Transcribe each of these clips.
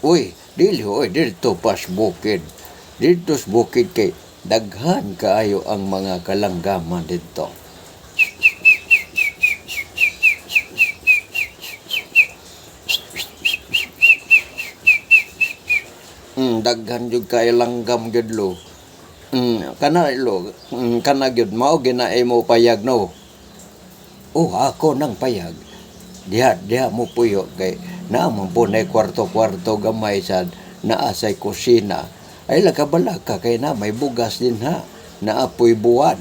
Uy, dili oy, didto pas bukid. Didto sa bukid kay daghan kaayo ang mga kalanggaman didto. Daghan jud kaayo langgam gyud, lo. Kana lo, kana gyud mao gina imo payag, no. Oh, ako nang payag. Diha diha mo puyo kay naa man po nay kwarto-kwarto gamay sad, naa say kusina. Ay lakabalaka kay na may bugas din ha. Naa poy buwad.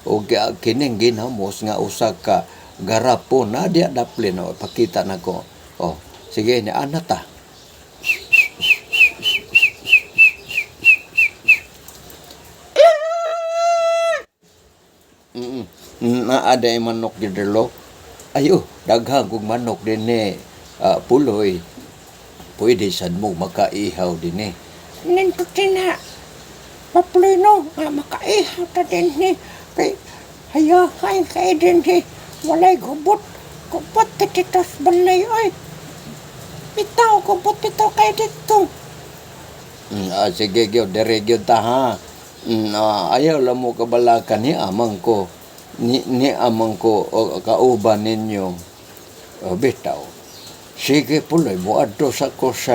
O kining ginamos nga usa ka garapon na diha daplin, oh, pakita nako. Oh, sige ni ana ta. Naa day manok gyud lo. Ayo, daghan kog manok dinhi. Ah, puloy. Pwede sad mo makaihaw dinhi. Nindot na. Papuloy, no, nga makaihaw ta dinhi. Kay hayahay kay dinhi. Walay gubot. Gubot ta dito sa balay oy. Bitaw, gubot bitaw kay dito. Sige gyud, dire gyud ta ha. Ayaw lang mo kabalakan ni amang ko. Ni amang ko o, kauban ninyo. O, bitaw. Sige puloy, muadto sa ko sa